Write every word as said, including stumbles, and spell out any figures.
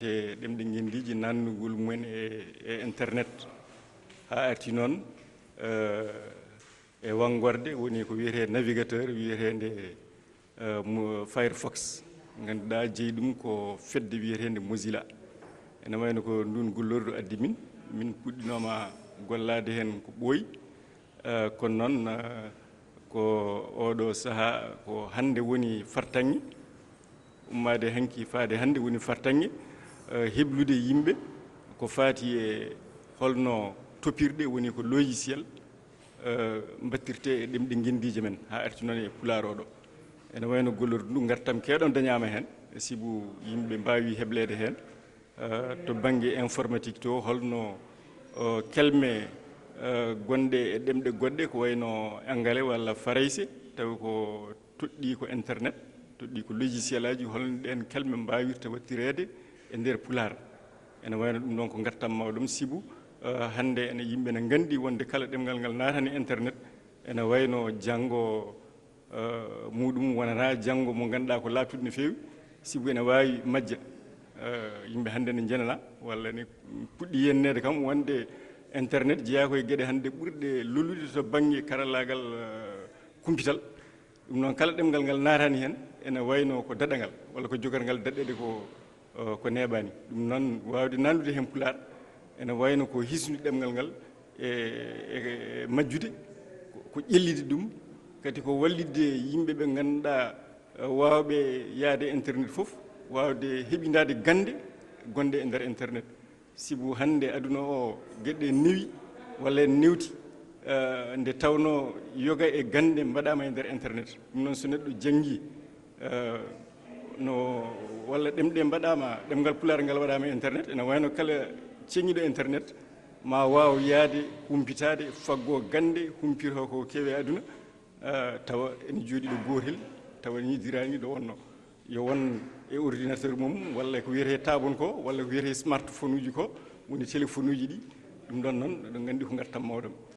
e ɗemɗe ngenndiiji, naatnugol mumen e, e internet, haa arti noon, eh, e wanngorde, woni ko wiyetee navigateur, wiyeteende, eh, mo Firefox, ngannduɗaa jeyi ɗum ko fedde wiyeteende Mozilla. Ene wayno ko ndun gollordu addi min, min puɗɗinooma gollaade heen ko ɓooyi, eh, kono noon, eh, ko oɗo sahaa, ko hannde woni fartaŋŋe, ummaade hanki faade hannde woni fartaŋŋe, eh, heblude yimɓe ko faati e holno topirɗe, woni ko logiciel, eh, mbattirte e ɗemɗe ngenndiije men, haa arti noon e pulaar oɗo. Ene wayno gollordu ndu ngartam keewɗam dañaama heen, sibu yimɓe mbaawi hebleede heen, eh, to bannge informatique to, holno, eh, kelme, eh, gonɗe e ɗemɗe goɗɗe, ko wayno angale walla farayse, tawi ko toɗɗii ko internet, toɗɗii ko logiciel aji, holno ɗeen kelme mbaawirta wattireede e nder pulaar. Ene wayno ɗum ɗoon ko ngartam mawɗam, sibu, eh, hannde ene yimɓe ne nganndi wonde kala ɗemngal ngal naatani internet, ene wayno janngo, eh, muɗum wonata janngo mo ngannduɗaa ko laaɓtuɗo no feewi, sibu ene waawi majja. Eh, yimɓe hannde ne njenana, walla ne puɗɗi yenneede kam wonde internet jeyaa ko e geɗe hannde ɓurɗe lollude to bannge karallaagal, eh, kumpital. Ɗum noon, kala ɗemngal ngal naatani heen, ene wayno ko daɗangal, walla ko jogangal daɗɗeede ko, eh, ko neeɓaani. Ɗum noon, waawde naatnude heen pulaar, ene wayno ko hisnude ɗemngal ngal e, e, e majjude, ko, ko ƴellide ɗum, kadi ko wallitde yimɓe ɓe ngannduɗaa, eh, waawɓe yahde internet fof, waawde heɓindaade gannde gonɗe e nder internet. Sibu hannde aduna o geɗe newi walla en newti, eh, nde tawno yoga e gannde mbaɗaama e nder internet. Ɗum noon, so neɗɗo janngi, eh, no, walla ɗemɗe mbaɗaama, ɗemngal pulaar ngal waɗaama e internet, ene wayno kala ceŋiiɗo internet ma waaw yahde humpitaade, faggoo gannde, humpitoo ko kewi e aduna, eh, tawa ene jooɗii ɗo gootel, tawa ene yiɗiraani ɗo wonno. Yo won e ordinateur mum, walla ko wiyetee taabon ko, walla ko wiyetee smartphone uji ko, woni téléphone uji ɗi. Ɗum ɗoon noon, eɗen nganndi ko ngartam mawɗam.